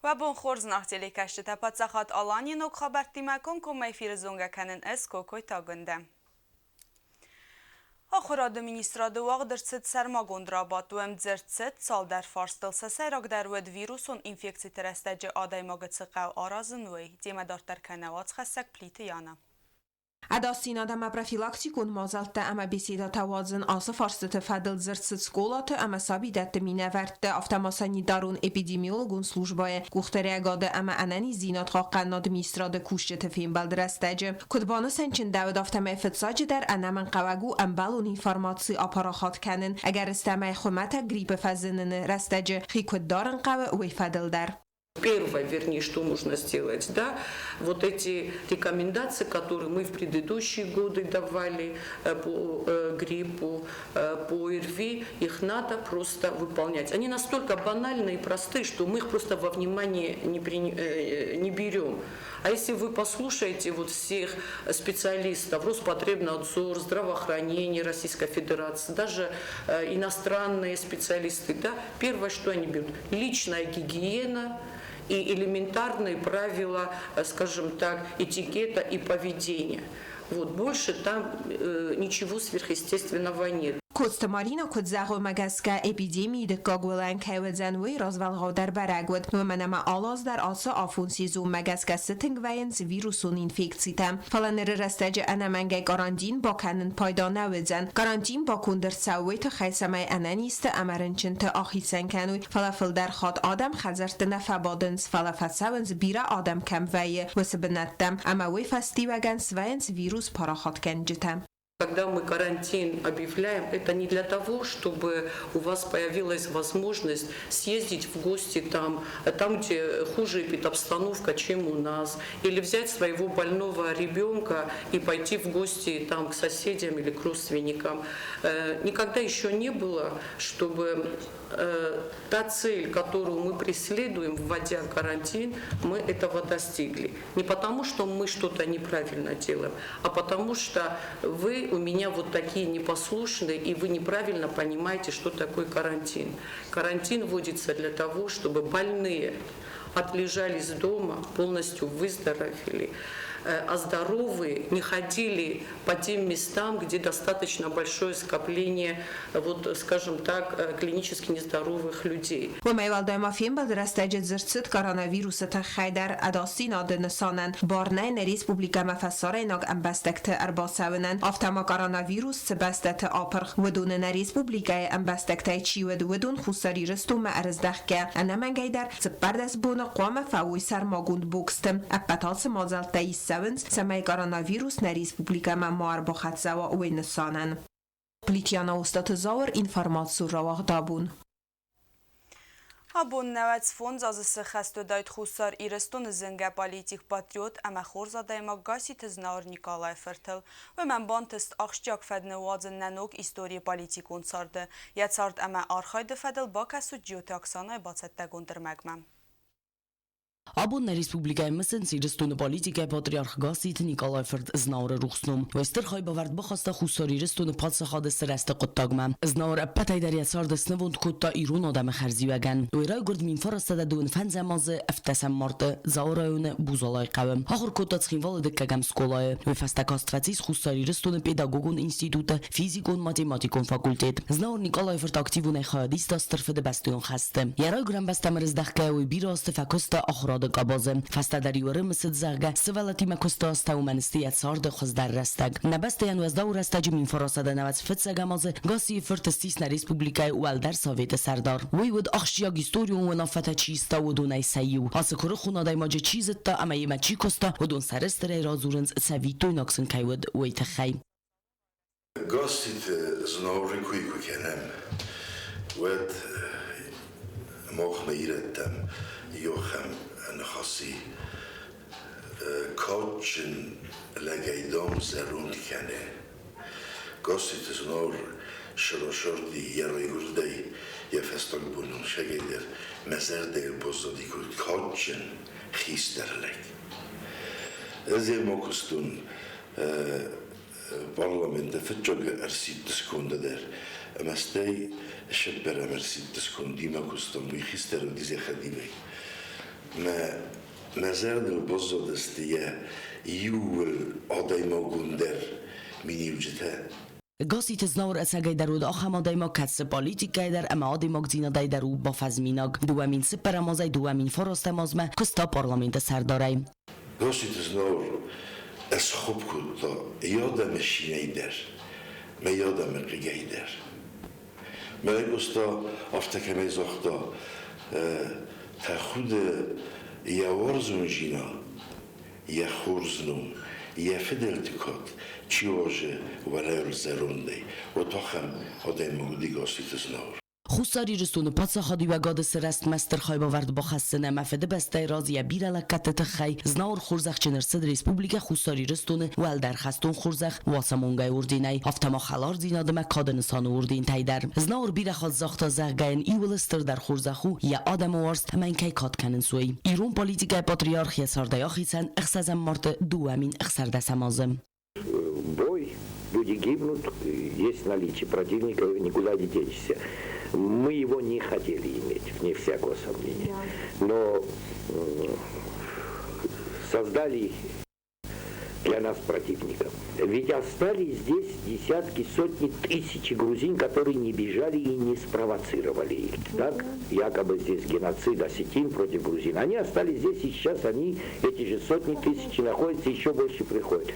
Уӕ бон хорз, нах телекӕсджытӕ! Паддзахад Аланийы ног хабӕрттимӕ комкоммӕ эфиры зонгӕ кӕнын ӕз Кокойты Агуындӕ. Ахуырады министрады уагъд ӕрцыд сӕрмагонд рабадт. Уӕм дзырд цыд цалдӕр фарстыл. Сӕ сӕйрагдӕр уӕд вирусон инфекциты рӕстӕджы адӕймагы цы хъӕуы аразын, уый. Темӕ дарддӕр кӕны уацхӕссӕг Плиты Яна. Ӕдасдзинад ӕмӕ профилактикон мадзӕлттӕ ӕмӕ беседӕтӕ уадзын ацы фарстыты фӕдыл дзырд цыд скъолаты ӕмӕ сабидӕтты минӕвӕртты, афтӕ ма санитарон-эпидемиологон службӕйы къухдариӕгады ӕмӕ ӕнӕниздзинад хъахъхъӕнынады министрады кусджыты фембӕлды рӕстӕджы. Куыд банысанчындӕуыд, афтӕмӕй фыццаджыдӕр ӕнӕмӕнгхъӕуӕг у ӕмбӕлон информаци апарахат кӕнын, ӕгӕрыстӕмӕй хуымӕтӕг гриппы фӕзыныны рӕстӕджы хи куыд дарын хъӕуы, уый фӕдыл дӕр. Первое, вернее, что нужно сделать, да, вот эти рекомендации, которые мы в предыдущие годы давали по гриппу, по ОРВИ, их надо просто выполнять. Они настолько банальные и простые, что мы их просто во внимание не берем. А если вы послушаете вот всех специалистов, Роспотребнадзор, здравоохранение Российской Федерации, даже иностранные специалисты, да, первое, что они берут, личная гигиена и элементарные правила, скажем так, этикета и поведения. Вот, больше там ничего сверхъестественного нет. Коцты Марина куыд зӕгъы, уымӕ гӕсгӕ эпидемийы дыккаг уылӕн кӕй уыдзӕн, уый развӕлгъау дӕр бӕрӕг уыд, уымӕн ӕмӕ алы аз дӕр ацы афон сезонмӕ гӕсгӕ сытынг вӕййынц вирусон инфекцитӕ. Фӕлӕ ныры рӕстӕджы ӕнӕмӕнгӕй карантин бакӕнын пайда нӕ уыдзӕн. Карантин баконд ӕрцӕуы уый тыххӕй, цӕмӕй ӕнӕнизты ӕмӕ рынчынты ахицӕн кӕной, фӕлӕ фылдӕр хатт адӕм хӕдзӕртты нӕ фӕбадынц, фӕлӕ фӕцӕуынц, бирӕ адӕм кӕм вӕййы, уыцы бынӕттӕм, ӕмӕ уый фӕстиуӕгӕн свӕййынц вирус парахатгӕнджытӕ. Когда мы карантин объявляем, это не для того, чтобы у вас появилась возможность съездить в гости там, где хуже эпидобстановка, чем у нас, или взять своего больного ребенка и пойти в гости там, к соседям или к родственникам. Никогда еще не было, чтобы та цель, которую мы преследуем, вводя карантин, мы этого достигли. Не потому, что мы что-то неправильно делаем, а потому что вы у меня вот такие непослушные, и вы неправильно понимаете, что такое карантин. Карантин вводится для того, чтобы больные отлежались дома, полностью выздоровели, а здоровые не ходили по тем местам, где достаточно большое скопление, вот, скажем так, клинически нездоровых людей. Уымӕй уӕлдай ма фембӕлды рӕстӕджы дзырд цыд коронавирусы тыххӕй дӕр ӕдасдзинады нысанӕн бар нӕй нӕ республикӕмӕ фӕсарӕйнаг ӕмбӕстӕгты ӕрбацӕуынӕн, афтӕ ма коронавирус цы бӕстӕты апырх, уыдоны нӕ республикӕйы ӕмбӕстӕгтӕй чи уыд, уыдон Хуссар Ирыстонмӕ ӕрыздӕхгӕ, ӕнӕмӕнгӕй дӕр 14 боны хъуамӕ фӕуой сӕрмагонд боксты. Ӕппӕт ацы мадзӕлттӕ иссӕуынц, цӕмӕй коронавирус нӕ республикӕмӕ ма ӕрбахӕццӕ уа, уый нысанӕн. Плитьяна Остаты Зауыр информацийы рауагъдабон. Абон 95 азы цы хӕст уыдаид Хуссар Ирыстоны зынгӕ политик, патриот ӕмӕ хорз адӕймаг Гасситы Знауыр Никъалайы фыртыл. Уымӕн бантыст ахсджиаг фӕд ныууадзын нӕ ног историйы политикон царды. Йӕ цард ӕмӕ архайды фӕдыл бакӕсут Джиоты Оксанайы бацӕттӕгонд ӕрмӕгмӕ. Абон нӕ республикӕйы мысынц Ирыстоны политикӕйы патриарх Гасситы Николайы фырт Знауыры рухс ном. Уый стыр хайбавӕрд бахаста Хуссар Ирыстоны паддзахады сырӕзты хъуыддагмӕ. Знауыр ӕппӕтӕй дӕр йӕ царды снывонд кодта ирон адӕмы хӕрзиуӕгӕн. Уый райгуырд 1925 азы ӕвддӕсӕм марты Дзауы районы Бузалайы хъӕуы. Ахуыр кодта Цхинвалы дыккӕгӕм скъолайы. Уый фӕстӕ каст фӕцис Хуссар Ирыстоны педагогон институты физикон-математикон факультет. Знауыр Николайы фырт активонӕй хайад иста Стыр Фыдыбӕстӕйон хӕсты. Йӕ райгуырӕн бӕстӕм ӕрыздӕхгӕйӕ уый бирӕ азты фӕкуыста ахуырады къабазы. Фӕстӕдӕр-иу ӕрымысыд, зӕгъгӕ, сывӕллӕттимӕ куысты астӕу мӕн сты йӕ царды хуыздӕр рӕстӕг. Нӕ бӕстӕйӕн уӕззау рӕстӕджы 1995 азы Гассийы фырт ссис нӕ республикӕйы Уӕлдӕр Советы сӕрдар. Уый уыд ахсджиаг историон уынаффӕтӕ чи иста, уыдонӕй сӕ иу. Ацы куырыхон адӕймаджы чи зыдта ӕмӕ йемӕ чи куыста, уыдон сӕрыстырӕй радзурынц, цӕвиттойнаг сын кӕй уыд, уый тыххӕй. Гасситы Знауыры кой куы кӕнӕм, уӕд махмӕ ирӕттӕм иохӕм ныхаси кадджын лӕгӕй, дам, зӕронд кӕны. Гасситы Знауыр сӕрасӕрди йӕ райгуырдӕй йӕ фӕстаг бонон сӕгӕй дӕр мӕ зӕрдӕйыл баззади куыд кадджын хистӕр лӕг. Ӕз ӕм акуыстон парламенты фыццаг ӕрсидты сконды дӕр ӕмӕ стӕй сеппӕрӕм ӕрсидты скондимӕ куыстон, уый хистӕр уыди Зӕхӕдивӕй. Мӕ мӕ зӕрдыл баззадысты йӕ иууыл адӕймагондӕр миниуджытӕ. Гасситы Знауыр ӕцӕгӕйдӕр уыд ахӕм адӕймаг, кӕцы политикӕйы дӕр ӕмӕ адӕймагдзинадӕй дӕр у бафӕзминаг. 2004 азӕй 2009 азмӕ куыста парламенты сӕрдарӕй. Гасситы Знауыр ӕсхуыпп кодта йӕ адӕмы шинӕй дӕр мӕ йӕ адӕмы хъыгӕй дӕр. Мӕ Къоста афтӕ кӕмӕй загъта, тӕхуды йӕ уарзондзинад, йӕ хорз ном, йӕ фыдӕлты кад чи уарзы уӕлӕуыл зӕрондӕй, уӕд ахӕм адӕймаг уыди Гасситы Знауыр. Хуссар Ирыстоны паддзахадиуӕгады сырӕзтмӕ стыр хайбавӕрд бахӕссын ӕмӕ Фыдыбӕстӕйы раз йӕ бирӕ лӕггӕдты тыххӕй Знауыр хорзӕхджын ӕрцыд Республикӕ Хуссар Ирыстоны уӕлдӕр хӕстон хорзӕх Уацамонгӕйы орденӕй, афтӕ ма хӕлардзинад ӕмӕ кады нысаны ордентӕй дӕр. Знауыр бирӕ хатт загъта, зӕгъгӕ йын иууыл стырдӕр хорзӕх у йӕ адӕмы уарзт ӕмӕ йын кӕй кад кӕнынц, уый. Ирон политикӕйы патриарх йӕ цардӕй ахицӕн ӕхсӕзӕм марты 2016 азы. Бой, люди гибнут, есть наличие противника, никуда не денешься. Мы его не хотели иметь, вне всякого сомнения. Но создали для нас противников. Ведь остались здесь десятки, сотни, тысячи грузин, которые не бежали и не спровоцировали их. Так, якобы здесь геноцид осетин против грузин. Они остались здесь, и сейчас они, эти же сотни тысяч, находятся, еще больше приходят.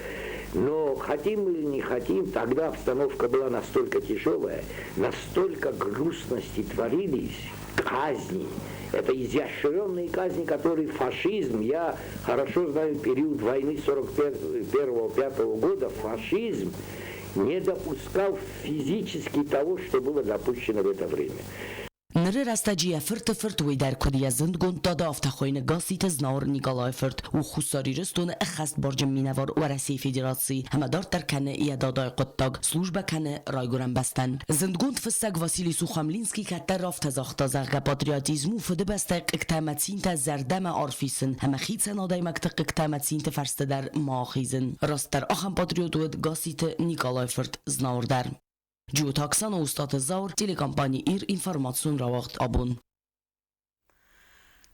Но хотим или не хотим, тогда обстановка была настолько тяжелая, настолько грустности творились, казни. Это изощренные казни, которые фашизм, я хорошо знаю период войны 41-5 года, фашизм не допускал физически того, что было допущено в это время. Ныры рӕстӕджы йӕ фырты фырт уый дӕр куыд йӕ зындгонд дада, афтӕ хуыйны Гасситы Знауыр Николайы фырт, у Хуссар Ирыстоны ӕххӕстбарджын минӕвар Уӕрӕсейы Федерацийы ӕмӕ дарддӕр кӕны йӕ дадайы хъуыддаг, службӕ кӕны райгуырӕн бӕстӕн. Зындгонд фыссӕг Василий Сухомлинский кӕддӕр афтӕ загъта, зӕгъгӕ, патриотизм у Фыдыбӕстӕйы хъыгтӕ ӕмӕ цинтӕ зӕрдӕмӕ арф исын ӕмӕ хицӕн адӕймӕгты хъыгтӕ ӕмӕ цинты фӕрсты дӕр ма ахизын. Растдӕр ахӕм патриот уыд Гасситы Николайы фырт Знауыр дӕр. Джиоты Оксана, Устаты Заур, телекомпани «Ир», информацион рауагъд «Абон».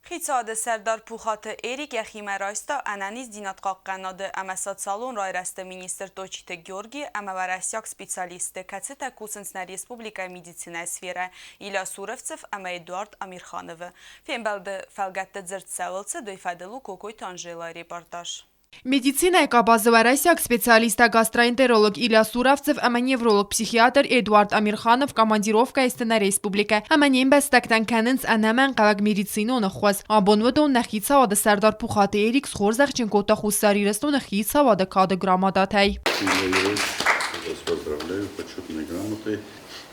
Хицауады сӕрдар Пухаты Эрик йӕхимӕ райста ӕнӕниздзинад хъахъхъӕнады ӕмӕ социалон райрӕзты министр Тотчиты Георги ӕмӕ уӕрӕсейаг специалистты, кӕцытӕ кусынц нӕ республикӕйы медицинӕйы сферӕ Илья Суровцев ӕмӕ Эдуард Амирхановы. Фембӕлды фӕлгӕтты дзырд цӕуыл цыд, уый фӕдыл у Кокойты Анжелайы репортаж. Медицинӕйы къабазы уӕрӕсейаг специалисттӕ гастроэнтеролог Илья Суровцев ӕмӕ невролог-психиатр Эдуард Амирханов командировкӕйы сты нӕ республикӕ ӕмӕ не мбӕстӕгтӕн кӕнынц ӕнӕмӕнгхъӕуӕг медицинон ӕххуыс. Абон уыдон нӕ хицауады сӕрдар Пухаты Эрик схорзӕхджын кодта Хуссар Ирыстоны хицауады кады грамотатӕй. Я вас поздравляю почетной грамотой.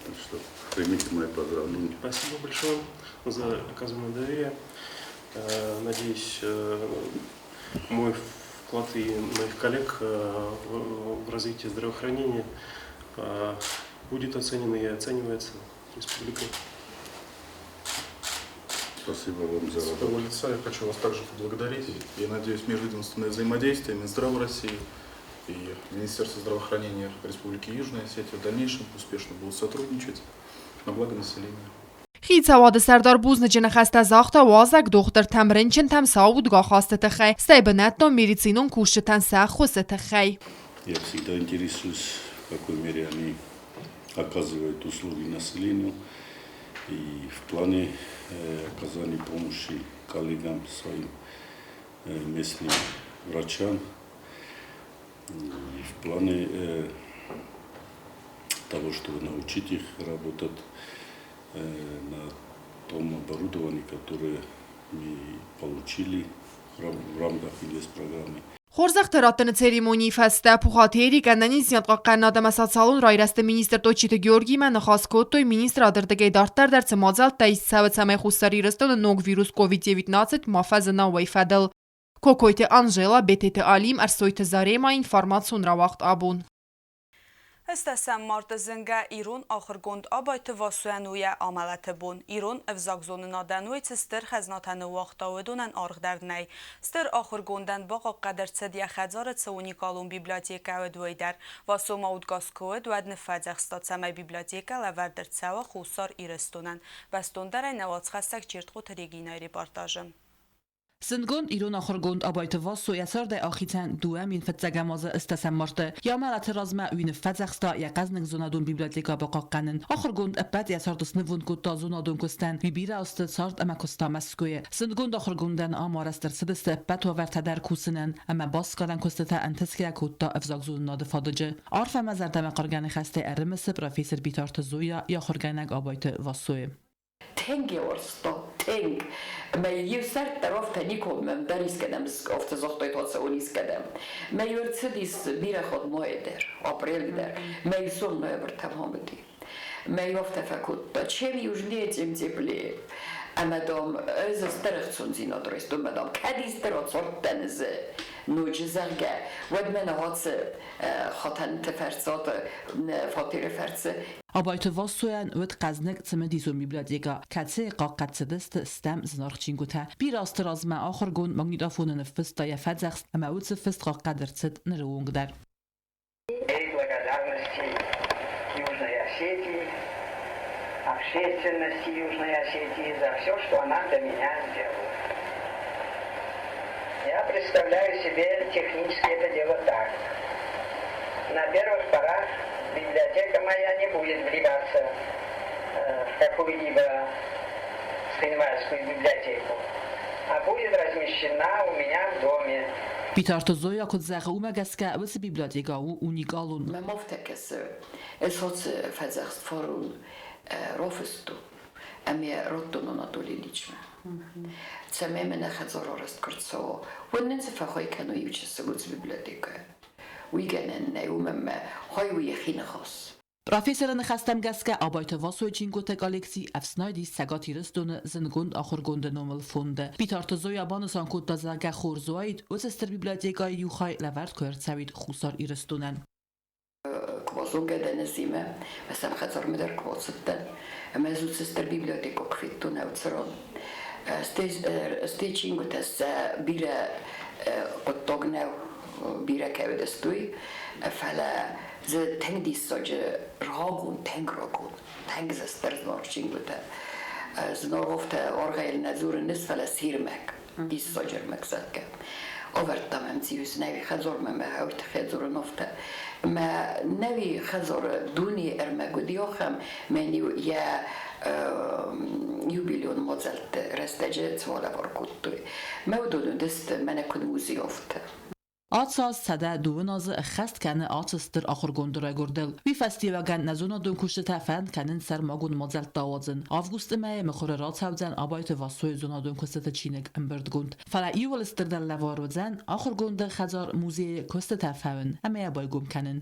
Так что примите мои поздравления. Спасибо большое за оказанное доверие. Надеюсь, мой вклад и моих коллег в развитие здравоохранения будет оценен и оценивается республикой. Спасибо вам за работу. Своего лица я хочу вас также поблагодарить. Я надеюсь, межведомственное взаимодействие Минздрава России и Министерства здравоохранения Республики Южная Осетия в дальнейшем успешно будут сотрудничать на благо населения. Хицауады сӕрдар бузныджы ныхӕстӕ загъта уазӕг дохтыртӕм, рынчынтӕм сӕ аудгӕ тыххӕй, стӕй бынӕттон медицинон кусджытӕн сӕ ӕххуысы тыххӕй. Я всегда интересуюсь, в какой мере они оказывают услуги населению и в плане оказания помощи коллегам своим местным врачам, и в плане того, чтобы научить их работать на том оборудовании, которое мы получили в рамках инвестпрограммы. Хорзӕхты раттыны церемонийы фӕстӕ Пухаты Эрик ӕнӕниздзинад хъахъхъӕнынад ӕмӕ социалон райрӕзты министр Тотчиты Георгиимӕ ныхас кодтой, министрады рдыгӕй дарддӕр дӕр цы мадзӕлттӕ ист цӕуы, цӕмӕй Хуссар Ирыстоны ног вирус COVID-19 ма фӕзына, уый фӕдыл. Кокойты Анжела, Бететы Алим, Ӕрсойты Зарема, информацион рауагъд абон. Ӕстӕсӕм марты зынгӕ ирон ахуыргонд Абайты Васойӕн у йӕ амӕлӕты бон. Ирон ӕвзагзонынадӕн уый цы стыр хӕзнатӕ ныууагъта, уыдонӕн аргъ дӕр нӕй. Стыр ахуыргондӕн бахъахъхъӕд ӕрцыд йӕ хӕдзары цы уникалон библиотекӕ уыд, уый дӕр. Васо ма удгас куы уыд, уӕд ныффӕдзӕхста, цӕмӕй библиотекӕ лӕвӕрд ӕрцӕуа Хуссар Ирыстонӕн. Бӕстондӕрӕй нӕ уацхӕссӕг Чертхъоты Регинайы репортажы. Зындгонд ирон ахуыргонд Абайты Вассо йӕ цардӕй ахицӕн 2005 азы ӕстӕсӕм марты. Йӕ амӕлӕты размӕ уый ныффӕдзӕхста йӕ хъӕзныг зонадон библиотекӕ бахъахъхъӕнын. Ахуыргонд ӕппӕт йӕ царды снывонд кодта зонадон куыстӕн, уый бирӕ азты цард ӕмӕ куыста Мӕскуыйы. Зындгонд ахуыргондӕн ам арӕзт ӕрцыдысты ӕппӕт уавӕртӕ дӕр кусынӕн ӕмӕ басгарӕн куыстытӕ ӕнтысгӕ кодта ӕвзагзонынады фадыджы. Арф ӕмӕ зӕрдӕмӕхъаргӕ ныхӕстӕй ӕрымысы профессор Битарты Зоя йӕ ахуыргӕнӕг Абайты Вассойы. Тынг уарзтон, тынг. Мӕ иу сӕрд дӕр афтӕ никуы дӕр искӕдӕм, афтӕ загътой, цӕуын искӕдӕм. Мӕ иу ӕрцыдис бирӕ хатт майы дӕр, апрелы дӕр. Мӕ иу сон ноябрьтӕм уыди. Мӕ иу афтӕ фӕкодта, чем южнее, тем теплее. Ӕмӕ, дам, ӕз стыр ӕхцондзинад райстон, мӕ, дам, кӕд исты рацардтӕн дзы ноджы, зӕгъгӕ, уӕд мӕ нӕ ацы хатӕнты фӕрцы, фатеры фӕрцы. Абайты Вассойӕн уыд хъӕзныг цымыдисон библиотекӕ, кӕцыйы хъахъхъӕд цыдысты стӕм зынаргъ чингуытӕ. Бирӕ азты размӕ ахуыргонд магнитофоны ныффыста йӕ фӕдзӕхст ӕмӕ уыцы фыст хъахъхъӕд ӕрцыд ныры онг дӕр. Благодарности Южной Осетии, общественности Южной Осетии за все, что она для меня сделала. Я представляю себе технически это дело так. На первых порах библиотека моя не будет вливаться в какую-либо Цхинвальскую библиотеку, а будет размещена у меня в доме. Битарты Зоя куыд зӕгъы, уымӕ гӕсгӕ уыцы библиотекӕ у уникалон. Мӕ афтӕ кӕсы, соцфӕдзӕхст форум рафыстон ӕмӕ радтон Анатолий Ильичмӕ. Цӕмӕй мӕ нӕ хӕдзар арӕзт куы рцӕуа, уӕд нын цы фӕхай кӕной иу чысыл уыцы библиотекӕ. Уый гӕнӕн нӕй, уымӕн мӕ хай у йӕхи ныхас. Профессоры ныхӕстӕм гӕсгӕ Абайты Васойы чингуыты коллекци ӕфснайд ис Цӕгат Ирыстоны зындгонд ахуыргонды номыл фонды. Битарты Зоя банысан кодта, зӕгъгӕ, хорз уаид, уыцы стыр библиотекӕйы иу хай лӕвӕрд куы ӕрцӕуид Хуссар Ирыстонӕн. Куы базонгӕ дӕн ӕзимӕ, мӕ сӕм хӕдзармӕ дӕр куы бацыдтӕн, ӕмӕ ӕз уыцы стыр библиотекӕ куы федтон ӕвцырон, стӕй чингуытӕ сӕ бирӕ хъуыддаг нӕу, бирӕ кӕй уыдысты, фӕлӕ дзы тынг диссаджы рагон, тынг рагон, тынг дзы стыр зынаргъ чингуытӕ. Зынаргъ аргъӕй нӕ дзурын ис, фӕлӕ сирмӕг, диссаджы ӕрмӕг, зӕгъгӕ. Ӕвӕрдта мӕм циус нӕуи хӕдзармӕ мӕ хӕуты хӕдзары афтӕ. Мӕ нӕуи хӕдзары дуне ӕрмӕг уыди ахӕм, мӕн-иу йӕ юбилейон мадзӕлтты рӕстӕджы цуалӕвар кодтой. Мӕ уыдон уыдысты мӕнӕ куыд музей афтӕ. Ацы аз 102 азы ӕххӕст кӕны ацы стыр ахуыргонды райгуырдыл. Уый фӕстиуӕгӕн нӕ зонадон куыстытӕ фӕнд кӕнынц сӕрмагонд мадзӕлттӕ ауадзын. Августы мӕйы мыхуыры рацӕудзӕн Абайты Вассойы зонадон куыстыты чиныг ӕмбырдгонд. Фӕлӕ иууыл стырдӕр лӕвар уыдзӕн ахуыргонды хӕдзар-музейы куыстытӕ фӕуын ӕмӕ йӕ байгом кӕнын.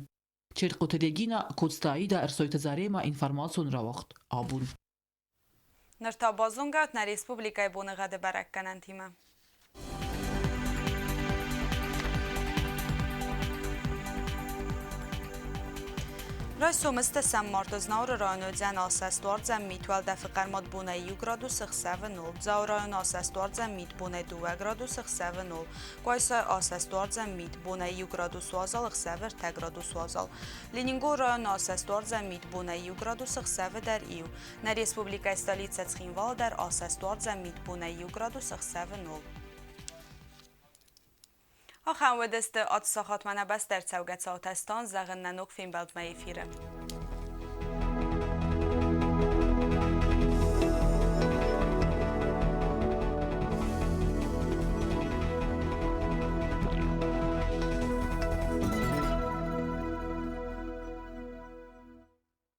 Черкъуты Регина, Коцты Аида, Ӕрсойты Заремӕ, информацион рауагъд абон. Ныр та базонгӕут нӕ республикӕйы боныгъӕды бӕрӕггӕнӕнтимӕ. Райсомы стӕсӕм марты Знауыры районы уыдзӕн асӕст, уардзӕн мит, уӕлдӕфы хъӕрмад бонӕй 1 градусы, ӕхсӕвы 0. Дзауы районы асӕст, уардзӕн мит, бонӕй 2 градусы, ӕхсӕвы 0. Къуайсайы асӕст, уардзӕн мит, бонӕй 1 градус уазал, ӕхсӕвы 3 градус уазал. Ленингоры районы асӕст, уардзӕн мит, бонӕй 1 градус, ӕхсӕвы дӕр 1. Нӕ республикӕйы столицӕ Цхинвалы дӕр асӕст уардзӕн мит, бонӕй 1 градус, ӕхсӕвы 0. Ахӕм уыдысты ацсахатмӕ нӕ бӕстӕ ӕрцӕугӕ цаутӕ стан зӕгъын нӕ ног фембӕлдмӕ эфиры.